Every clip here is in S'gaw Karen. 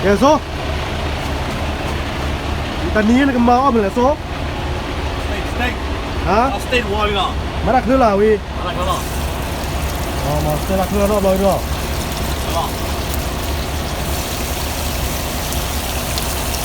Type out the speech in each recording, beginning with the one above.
ကဲစိ, တနံၤအံၤနကမၤအီၣ်မနုၤလဲၣ်စိ, ဟါ, မၤတၢ်ချၢလီၤဝံၤ, မၤတၢ်ချၢလီၤနီတဘျီအံၤလီၤ. ထံၣ်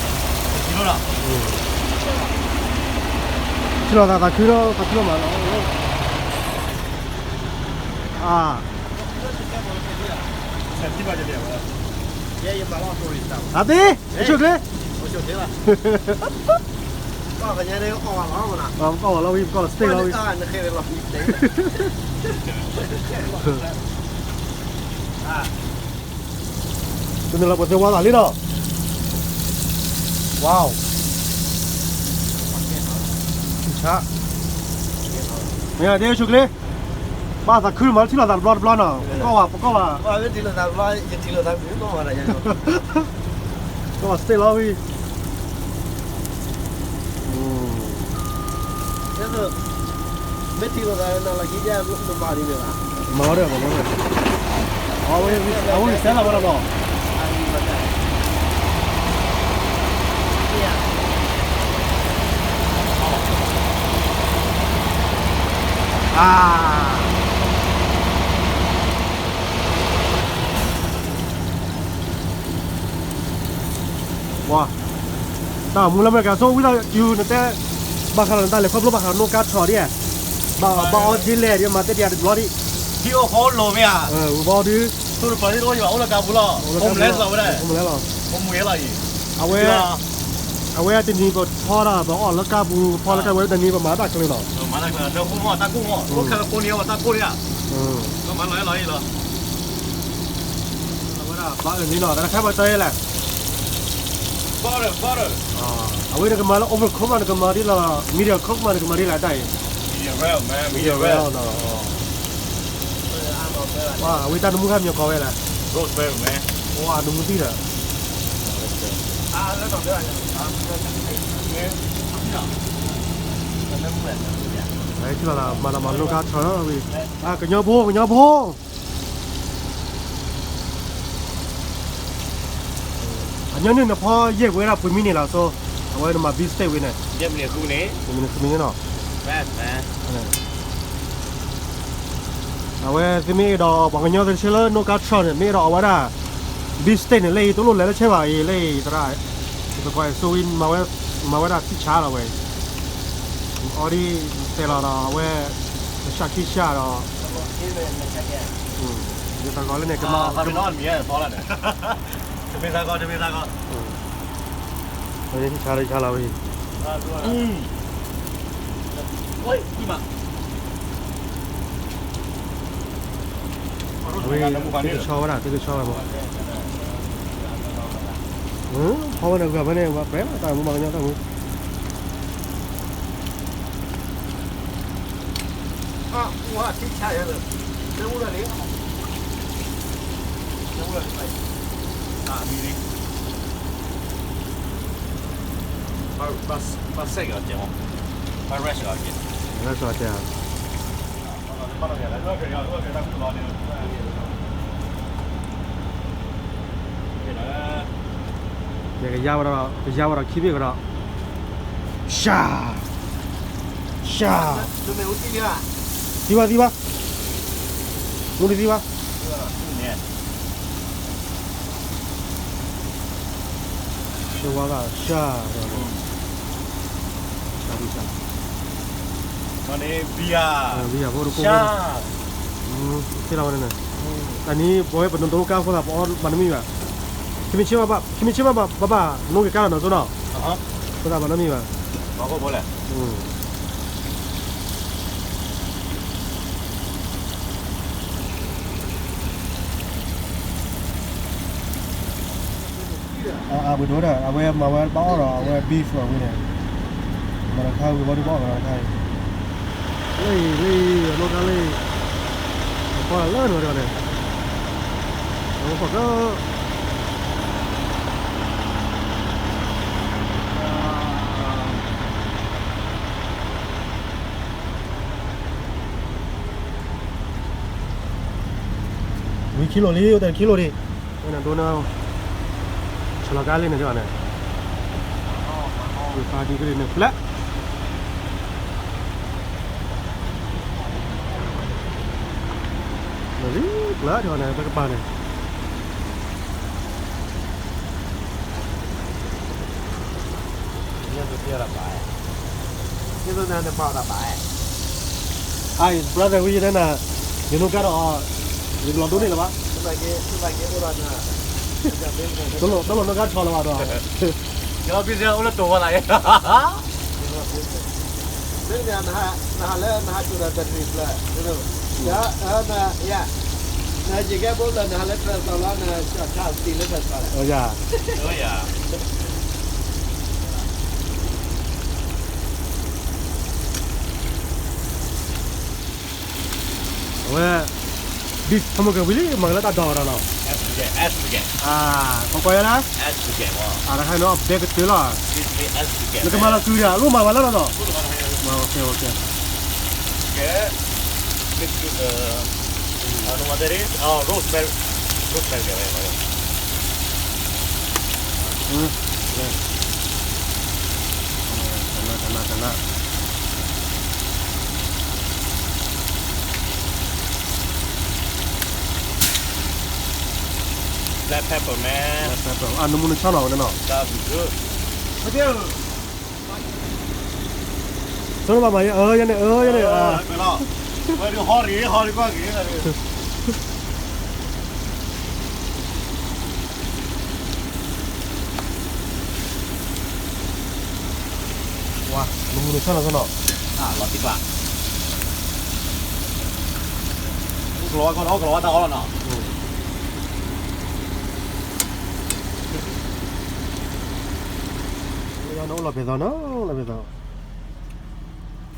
လီၤသးသးခုလီၤ, သးခုလီၤမးလီၤ. အါ, အသ့, အိၣ်ဆိၣ်ချ့, ပကီၢ်ဝဲလီၤဝံၤ, ပကီၢ်လီၤ steak လီၤဝံၤ, ပနုာ်လီၤပှၤသ့ဝါသးလံနီၤ, ဝါ, ဆူၣ်ဆါ, မ့ၢ်ဒ်အိၣ်ဆိၣ်ချ့, ဘၣ်သးခုမး ထံၣ်လီၤသးတဘျီတဘျီနီၤ, ပကီၢ်ဘၣ် ပကီၢ်ဘၣ်, ပကီၢ်ဘၣ် steak လီၤဝံၤ, မၤအီၤဒီး, အဝဲဂ့ၤစဲလီၤဝဲလီၤနီၤ, အါ ပှၤ, တၢ်မူလၢအမဲရကၤဆိ ဝံသးစူၤနတဲ, ဘၣ်ဃးလီၤနတၢ်လဲၤခီဖျိဘၣ်ဃးနီၣ်ကါထီၣ်ဒ်, ဘၣ်အီၣ်က့လဲၣ်ဒ် မၤသ့ဒံးတဘျီဒံး, ထံအိၣ်ဃီအိၣ်လိၤမ့ၢ်ဧါ, ထံအိၣ်ဃီအိၣ်လိၤ, အိၣ်လၢကါပူၤလီၤ, အိၣ်မလဲလီၤဝဲဒၣ်, အိၣ်မလဲလီၤ, အိၣ်မူဝဲလီၤအံၤ, အဝဲ, အဝဲတနံၤပထီဒၣ် ပအီၣ်လၢကါပူၤ ဖီလၢကါပူၤ တနံၤပမၤတၢ်ချၢနီၤ, မၤတၢ်ချၢ, တၢ်ကိၢ်မီၢ်, တၢ်ကိၢ်မီၢ်, အိၣ်ခဲလၢာ်ကိးနံၤအဝဲတၢ်ကိၢ်န့ၣ်ဧါ, မၤလီၤလီၤအံၤလီၤ. အဝဲဒၣ်ဘါအၢၣ်လံနီၤ တၢ်တခါပှၤတဲလဲၣ်, အဝဲနကမၤလၢ overcook မး နကမၤဒ်လီၤ medium cook မး နကမၤဒ်လဲၣ်တၢ်အံၤ, medium rare နီၤ, အဝဲတၢ်နမူခါမံၤကီးဝဲလဲၣ်, နမူသံဒီး, ထံၣ်လီၤမၤနီၤမၤနီၣ်ကါထီၣ်ဝံၤ, ကညီဖိ ကညီဖိ အညီနုၢ်နဖီယဲၢ်ဝဲဒၣ်ပှ့ၤမံန့ၣ်လီၤ so, အဝဲနမၤ beef steak ဝံၤန့ၣ်, မံန့ၣ်နီၤ, အဝဲသ့ၣ်မ့ၢ်အဲၣ်ဒိး ပှၤကညီသ့ၣ်တဆၢလၢနီၣ်ကါထီၣ်န့ၣ် မ့ၢ်အဲၣ်ဒိးအီၣ်ဝဲဒၣ် beef steak န့ၣ် လၢအံၤတလိၣ်လဲၤလၢဆဲဘၣ်အံၤ လၢအံၤသရၣ်, ပကွၢ်အံၤ so ဝံၤ မၤဝဲဒၣ်ခံဆါလီၤဝဲ, အီဒ်တဲလီၤဒီးအဝဲ, တဆၣ်ခံဆါဒီး, ယသးဂီၤလၢန့ၣ်ကမၤ, တမ့ၢ်သးဂီၤ တမ့ၢ်သးဂီၤ, ဝဲန့ၣ်ဆါလီၤဆါလီၤဝဲ, ဝဲ, သုကဆီဝဲဒၣ် သုကဆီဝဲမး, ဖီဝဲန့ၣ် ဂၤဖဲန့ၣ် ပှဲၤတၢ်မူ ပှၤကညီတၢ်မူ ဘၣ်ဆဲးကီးကဲမး, ဘၣ်ရဲၣ်ကီးကဲ, ရဲၣ်ကီးကဲ, ယကယါဝဲဒီး ကယါဝဲဒီးခံဘ့ၣ်ကဒီး, ရှၢ, ရှၢ, သံဘၣ်သံဘၣ်, မူတသံဘၣ်. ဝါသးရှၢဒီး, ရှၢ, ဘံယၤ, ဘံယၤဖိတကိး, သ့လီၤဝဲန့ၣ်, တနံၤပဝဲပနဒိကါဖိသးပအီၣ်မၤတမံၤဘၣ်, ခံမံၤဆ့ဘၣ်ဘၣ် ခံမံၤဆ့ဘၣ်ဘၣ်ဘၣ် နိက့ၤကါလီၤနီၤစိနီၤ, ဖိသးမၤတမံၤဘၣ်. အဝဲဒၣ် အဝဲမၤဝဲဘၣ်အီၣ်ဒီး အဝဲ beef အဝဲန့ၣ်, မၤတခါဝံၤဘၣ်ဒုးဘၣ်အီၣ်မၤတခါအံၤ, လၢအံၤ လၢအံၤ အနီၢ်ကါလၢအံၤ, အဖီလၢနဝဲတဂၤန့ၣ်, အဝဲဖီက ဝံခံလိာ်လံ အိၣ်တ့ၢ်ခံလိာ်လံ. နဒိၣ်န့ၣ် ဆီလီၤကါလံန့ၣ် ကန့ၣ် ပာ်ဒံကရံၣ်န့ၣ် ဖျဲး လီၤလံ ဖျဲးထီၣ်န့ၣ် ပကပၤန့ၣ် Hi, brother, ဝံၤယဲဒၣ်နၤ ယနိကါဒီး ယကလီၤဒိၣ်န့ၣ်လၢၤဘၣ် တလိၣ်တလိၣ်နိကါဆီလၢၤဘၣ်ဒီး ယလီၤဘံၣ်စ့အိၣ်လၢတိၤဝဲလီၤ မ့ၢ်နဟးလၢနဟးစိာ်ဒီး battery ဖျၢၣ် ယၤ နယကဲဘိဖျၢၣ် နဟးလၢ transfer လီၤ နဆီၣ်ထါတံၢ်လၢ transfer လီၤ အဝဲ ဘံၣ် ဟဲမုၢ်ကဝံၤလံ မၤကလၢတၢ်ဒိးဒီးနီၤ ကွၢ်ကွၢ်ယဲလၢ အတခါနီၤ အဘဲကတၢၢ်လီၤ နကမၤလီၤကုၤဒီး လိၣ်မၤဝဲလၢလီၤနီၤ rosemary, rosemary, တနၢ် တနၢ် တနၢ် black pepper မ့ၢ် black pepper အနမူနဆါနီၤဝဲနီၤ ဆိဘၣ်မၤယဲ အၢ ယဲန့ၣ် အၢ ယဲန့ၣ် ဝဲဒုးဟီရံ ဟီရံကွၢ်က့ၤ ဝါ နမူနဆါနီၤနီၤ လီၤတံၢ်ကျါ ကလီၤဝါကီၢ်နီၤ ကလီၤဝါတၢ်အီၣ်လီၤနီၤ နအိၣ်လီၤဖဲသိးနီၤ လီၤဖဲသိး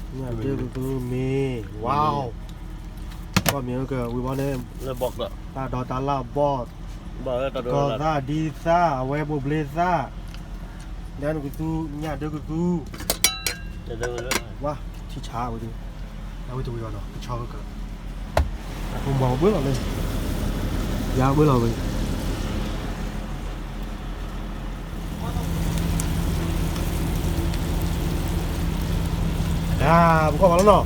ညၣ်ဒၢကသူမ့ၤ ဝါ ကီၢ်မ့ၢ်ကဝံၤဘီန့ၣ် တၢ်ဒိးတၢ်လၢ်ဘီၣ် ကီၢ်သၣ်ဒံသၣ် အဝဲဘိၣ်ဘျ့သၣ် ဒၢနကသူ ညၣ်ဒၢကသူ ဝါ ထံဆါဝဲဒၣ် အဝဲတဝံၤဘီနီၤ ကဆီကက အဖိမၤကဘှၢလီၤလၢ ယၤဘှၢလီၤဝဲ ပကွၢ်ဘၣ်လ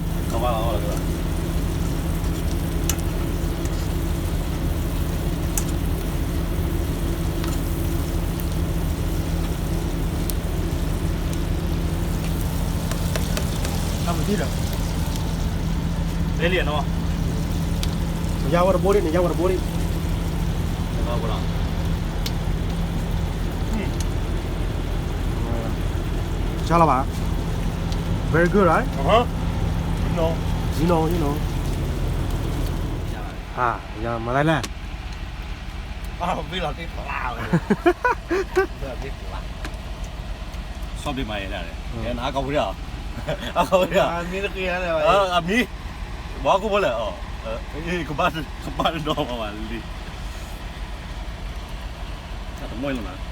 ီၤနီၤ နယါဝဲတဘိဒံး နယါဝဲတဘိဒံး ကၢ်လီၤဘၣ် very good right you know you know you know မၤလဲၣ်လဲၣ် ဆီဘ့ၣ်မၤယဲဒၣ်လဲၣ် နအါကီၢ်ပူၤဒၣ် အါကီၢ်ပူၤဒၣ် အမံ ဘၣ်ကိၣ်ဖိလဲၣ် ကဘၣ်ဒီးမၤဘၣ်လံ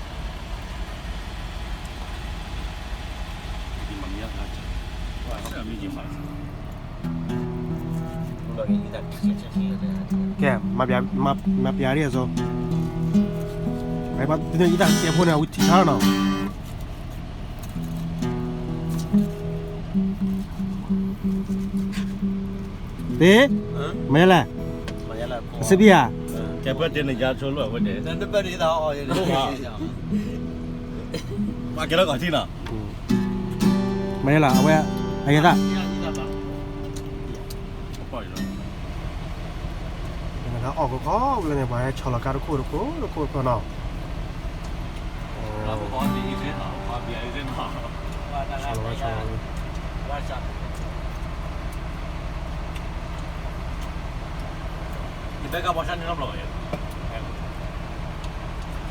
တမီၢ်လီၤနၤ ကဲ မၤပျးဒ်အသိး ယတၢ်ကဲဖိန့ၣ် ဝံထံဆါနီၤ သ့ မ့ၢ်လဲၣ် စပံးဧါ ကဲလၢကီၢ်ထံနီၤ မ့ၢ်လဲၣ် အဝဲ အယဲသၣ် အီၣ်ကခီလၢန့ၣ် ပှၤဟဲဆီလီၤကါတခိၣ်တခိၣ်တခိၣ်တခိၣ်နီၤ ဆီလ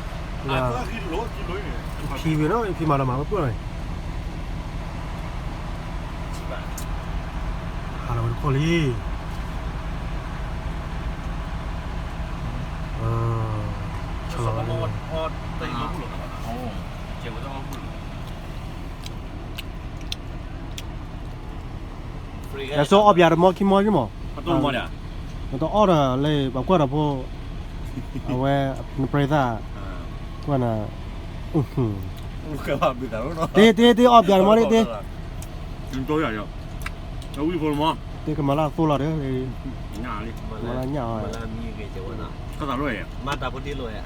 ီၤဝဲဆီလီၤဝဲ ဖံဝဲနီၤ ဖံမၤလီၤမၤဝဲပှၢ်လီၤန့ၣ် ဟးလီၤဝဲတခိၣ်လံ ဆီလီၤဝဲ ယဆိအီၣ်ပၠးတမီခံမီန့ၣ်မး နတအီၣ်ဒီးလၢပှၤကွၢ်ဒီးဖိ အဝဲ နပြဲသၣ် ကွၢ်နၤ တဲတဲတဲ အီၣ်ပျးတမီၤန့ၣ်တဲ တဲကမၤလၢအသိလီၤဒီး မၤလၢညၣ်အီၤ မၤတၢ်ဖိတံၢ်လိာ် မၤတၢ်ဖိတံၢ်လိာ်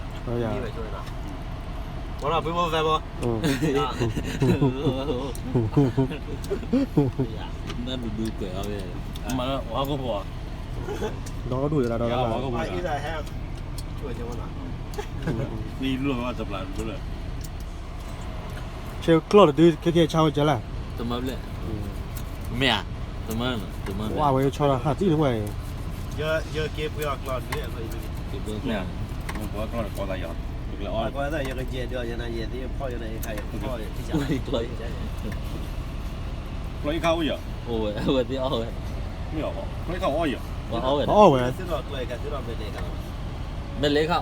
နဒူဒူကွဲးအီၤဝဲ မၤလၢဝါကဖိ ဒီဒူၣ်ဒီးဒီး နံၣ်လီၤဝဲတပျၢ်ဒိလၢ ဆဲးကျီၢ်တဒု ခဲကဲဆါဝဲကဲလၢ တမၢဘျဲၣ် မ့ၢ်ဧါ တမၢ တမၢ ဝါဝဲဆီဒီးဟးတံၢ်တဝဲ ယက့ၤပှ့ၤအီၣ်ကျီၢ်ဒု မ့ၢ်ဧါ ပှ့ၤကျီၢ်တကိးသးယီၤ ယကလဲၤအီၣ် ယကယဲၢ်ဒီးယနယဲၢ်သ့ၣ်ဖီၣ် ယနယဲၢ်ခါယဖီၣ် ကျီၢ်ယခါအိၣ်ယီၤ အိၣ်ဝဲ အဝဲသ့ၣ်အီၣ်ဝဲ မ့ၢ်အီၣ် ကျီၢ်ယခါအီၣ်ယီၤ အီၣ်ဝဲ မ့ၢ်လဲၤခါ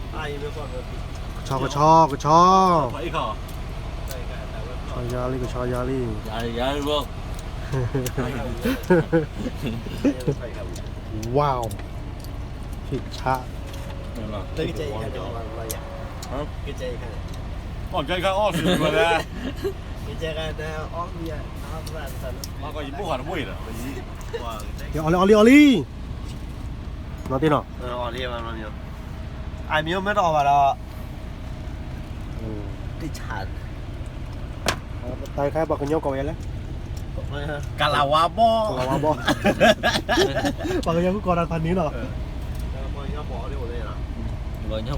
အီၣ် ကဆီကဆီကဆီ ကဆီယါလံ ကဆီယါလံ ယါလံ wow ဟ့ၣ်ဆါ အီၣ်ကဲခါအီၣ်စူၤဝဲလဲၣ် ကဲခါအီၣ်စူၤဝဲလဲၣ် အီၣ်လံ အီၣ်လံ အီၣ်လံ နီၢ်တ့ၢ်နီၤ အမ့ၢ်မ့ၢ်တအီၣ်ဘၣ်ဒီး တၢ်ခါပှၤကညီကိးဝဲလဲၣ် ကလၤဝါဘီၣ် ကလၤဝါဘီၣ် ပှၤကညီကိးတၢ်သးနံၤနီၤ ပှၤကညီဘီၣ်လံ ပှၤကညီ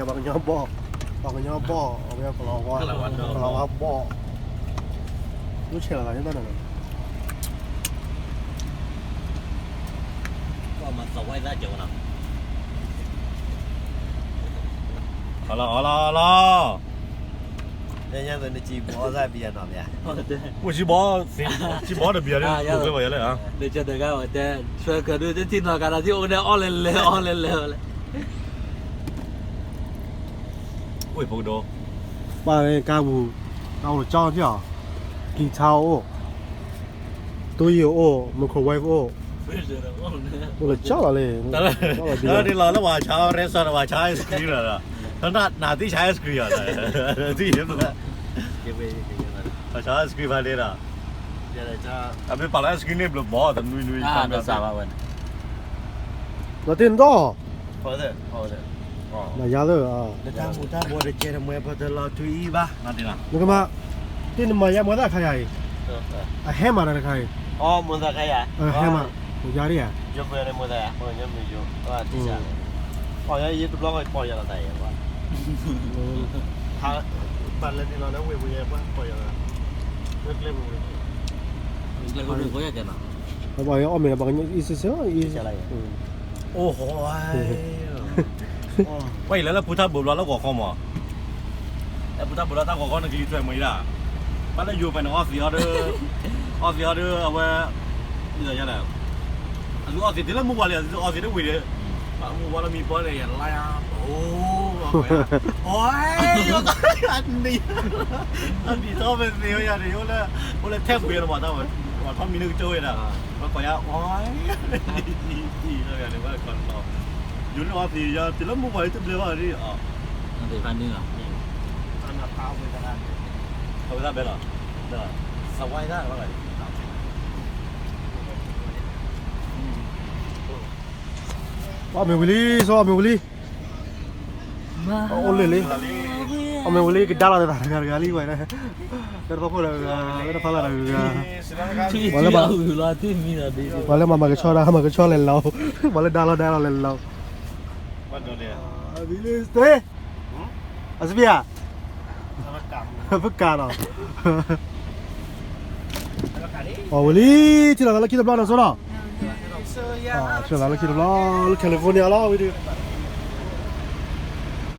ဘီၣ် ပှၤကညီဘီၣ် ကလၤဝါဘီၣ် လၢဆဲးလီၤသးန့ၣ်တၢ်န့ၣ် အလီၤ အလီၤ အလီၤ အိၣ်စံဘီ စံဘီတဘံၤအီၤလၢ တကျဲဘၣ်ယၤလၢ တကဲတဂၤဝဲတဲ ဆွဲကဒုတထံၣ်နီၢ်ကးဒီး ထံၣ်အိၣ်န့ၣ် အီၣ်လဲၤလဲၤ အီၣ်လဲၤလဲၤ အိၣ်ဖိကဒိ ပၢ်ကါပူၤ ကါပူၤကၠီထံၣ်အီၤ guitar အိၣ် တူၢ်ယံၤအိၣ် microwave အိၣ် အိၣ်လၢကၠီလီၤလံ တၢ်လီၤလၢဝၤဆါ restaurant ဝၤဆါ ice cream လီၤ နသ့ၣ်ဆါ ice cream အီၤ ဝၤဆါ ice cream ဖးဒ့ဒီး အမ့ၢ်ပာ်လီၤ ice cream န့ၣ်ဘျီဘီ တနွံနွံ တစးဘၣ်ဝဲန့ၣ် လီၤတ့ၢ်နဒီး မၤယါလၢ နတၢ်မူၤတၢ်ဘှီးတကဲတမှဲ ပတလီၤထွံအံၤဘၣ် နကမၤ တ့ၢ်နမၤယါမၤသၣ်ခါယၤအံၤ အဟဲမၤတၢ်တခါအံၤ ဟဲမၤ ယါဒ်ဧါ ပှၤယဲယတဘျီကပီၢ်ယၤလီၤတၢ်ယဲ ပှၤ ပာ်လၢနံၤလီၤလၢဝ့ၢ်ပူၤယဲ ပှၤပီၢ်ယၤလီၤ လၢကျဲပူၤ ပှၤအီၣ်မ့ၤဒီးပှၤကညီအံၤစ့ၢ်စ့ၢ် အံၤ အိၣ်ဟို ဝဲအံၤလၢလၢပူၤထါဘိးဘျီလၢဂီၤခီမး လၢပူၤထါဘိးဘျီတၢ်ဂီၤခီန့ၣ် ကလံၤထွဲမ့ၢ်ဒၣ် ဘၣ်လၢယိၤဖဲန့ၣ် အီသံးအီၤဒီး အီသံးအီၤဒီး အဝဲ ဒ်သိးယၤလဲၣ် အသုအီသံးတုၤလၢမုၢ်ဝါလံ အသုအီသံးတဝံၤဒီး မုၢ်ဝါလၢမံပီၢ်န့ၣ် ယလါယၤ အိၣ် အိၣ် အနံၤ အနံၤထီၣ်မ့ၢ်သ့ဝဲယၤန့ၣ် အိၣ်လၢ အိၣ်လၢထဲပှ့ၤလီၤမး တၢ်ဝဲ ပှၤထီၣ်မံၤန့ၣ်ကကၠိဝဲဒၣ် ပှၤကိးယၤ အိၣ် ယိၤန့ၣ်အီသံး ယၤတုၤလၢမုၢ်ဝါလံ တဘျဲဘၣ်ဒ် အဝဲဒၣ်ဘဲလီၤ အီၣ်မ့ၤဝံၤလံ စီၤအီၣ်မ့ၤဝံၤလံ အိၣ်လၢလံ အီၣ်မ့ၤဝံၤလံ ကဒါလီၤတဂၤတဂၤလံ ဝဲ လၢတဖီခိၣ်တဂၤ လၢတဖီလာ်တဂၤ ပှၤလၢမၤမၤကဆှီဒၣ် မၤကဆှီလဲၤလီၤ ပှၤလၢဒါလီၤဒါလီၤလဲၤလီၤ အစပံးဧါ ပကၤလီၤ အီၣ်ဝံၤလံ ထံၣ်လီၤသးလၢခံတဘျီနီၤ စိဒီး ထံၣ်လီၤသးလၢခံတဘျီ လၢ California လီၤ ဝံၤဒီး